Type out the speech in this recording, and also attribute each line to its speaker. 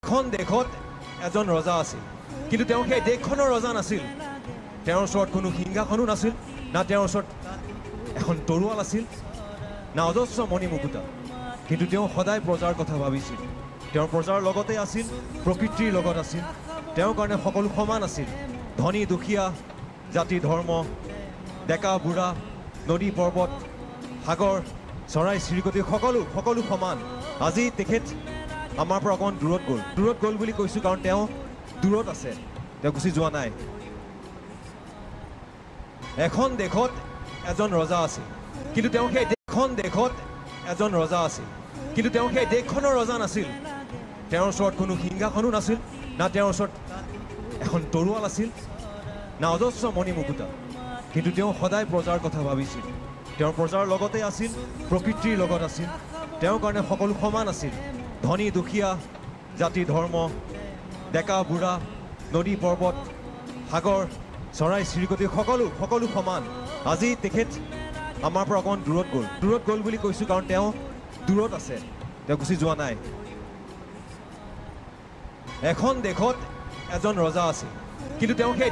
Speaker 1: এখন দেশত এজন ৰজা আছিল, কিন্তু তেওঁ সেই দেশখনৰ ৰজা নাছিল। তেওঁৰ ওচৰত কোনো সিংহাসনো নাছিল, না তেওঁৰ ওচৰত এখন তৰোৱাল আছিল, না অজস্ৰ মণিমুকুতা। কিন্তু তেওঁ সদায় প্ৰজাৰ কথা ভাবিছিল। তেওঁ প্ৰজাৰ লগতে আছিল, প্ৰকৃতিৰ লগত আছিল। তেওঁৰ কাৰণে সকলো সমান আছিল। ধনী দুখীয়া, জাতি ধৰ্ম, ডেকা বুঢ়া, নদী পৰ্বত, সাগৰ, চৰাই চিৰিকটি সকলো সকলো সমান। আজি তেখেত আমাৰ পৰা অকণমান দূৰত গ'ল। দূৰত গ'ল বুলি কৈছোঁ কাৰণ তেওঁ দূৰত আছে, তেওঁ গুচি যোৱা নাই। এখন দেশত এজন ৰজা আছিল, কিন্তু তেওঁ সেই এখন দেশত এজন ৰজা আছিল, কিন্তু তেওঁ সেই দেশখনৰ ৰজা নাছিল। তেওঁৰ ওচৰত কোনো সিংহাসনো নাছিল, না তেওঁৰ ওচৰত এখন তৰোৱাল আছিল, না অজস্ৰ মণিমুকুতা। কিন্তু তেওঁ সদায় প্ৰজাৰ কথা ভাবিছিল। তেওঁ প্ৰজাৰ লগতে আছিল, প্ৰকৃতিৰ লগত আছিল। তেওঁৰ কাৰণে সকলো সমান আছিল। ধনী দুখীয়া, জাতি ধৰ্ম, ডেকা বুঢ়া, নদী পৰ্বত, সাগৰ, চৰাই চিৰিকটি সকলো সকলো সমান। আজি তেখেত আমাৰ পৰা অকণমান দূৰত গ'ল। দূৰত গ'ল বুলি কৈছোঁ কাৰণ তেওঁ দূৰত আছে, তেওঁ গুচি যোৱা নাই। এখন দেশত এজন ৰজা আছিল, কিন্তু তেওঁ সেই